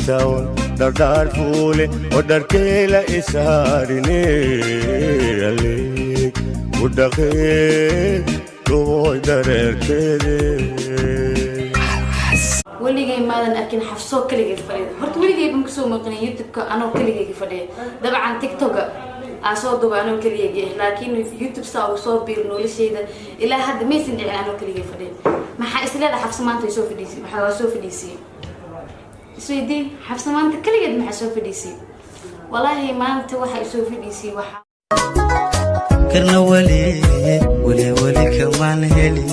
dhintaan dhardhaar fuule oo dharkeela isaarine alle ku dhaqee dhuboy dareerkeede. Weligay maadan arkin Xafsoo kaligeed fadhida. Horta weligay baan kusoo maqlin YouTube-ka anoo kaligeyga fadhiya. Dabcan TikToka aa soo duuba anoo kaligeyga ah, laakiin YouTube saa uu soo biir nolosheyda ilaa hadda maysan dhicin anoo kaligay fadhiya. Maxaa isleedahay Xafso maanta way soo fadhiisay? Maxaa waa soo fadhiisiyey? Isweydii, Xafso maanta kaligeed maxaa soo fadhiisiyey? Walaahi maanta waxa isoo fadhiisiyey waxa Karna weli weli weli kamaan heli,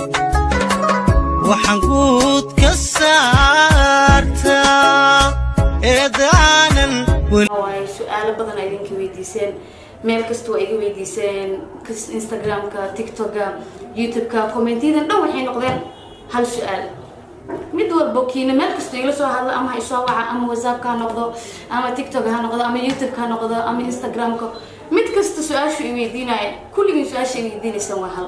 waxaan guud ka saartaa eedaanan weli. Waayo su-aalo badan aa idinka weydiiseen, meel kasta waa iga weydiiseen, Instagramka, TikToka, YouTube-ka, commentyadan dhan waxay noqdeen hal su-aal. Mid walbo kiina meel kasta igala soo hadlo, ama ha isoo waca, ama WhatsAppka ha noqdo, ama TikTok ha noqdo, ama YouTube-ka ha noqdo, ama Instagramka, mid kasta su-aashu i weydiinaya, kulligiin su-aasha i weydiinaysaan waa hal.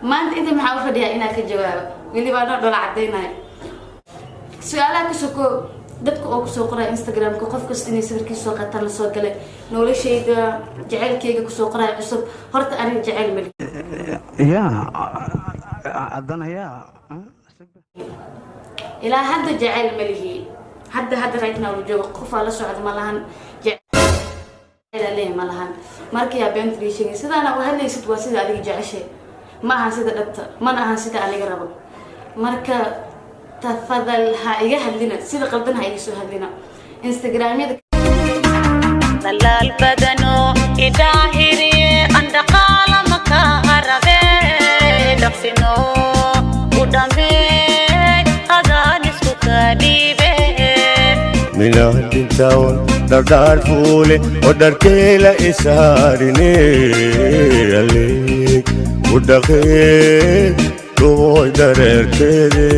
Maanta inta maxaa u fadhiyaa? Inaa ka jawaabo, weliba anoo dhola cadaynayo su-aalaha ka soko dadka oo kusoo qoraya Instagramka. Qof kasta inay sawirkiisa soo qataan lasoo galay noloshayda, jaceylkayga kusoo qoraya cusub. Horta aniga jaceyl mali. Yaa haddana yaa. Ilaa hadda jaceyl malihi. Hadda hadda right now la joogo qofaa la socda ma lahan, jaceyl leeyahay ma lahan. Markii beenta lii sheegay, sidaana u hadlaysid waa sida adiga jeceshay, ma ahan sida dhabta, mana ahan sida aniga rabo. Marka tafadal, ha iga hadlina sida qaldan, ha iga soo hadlina Instagramyada. Dalaal badano idaahiriye, andhaqaala makaa rabe, dhaqsino u dhamee, adaan isku kadhiibe. Minaan dhintaan dhardhaar fuule oo dharkeela isaarine alle ku dhaqee dhuboy dareerkeede.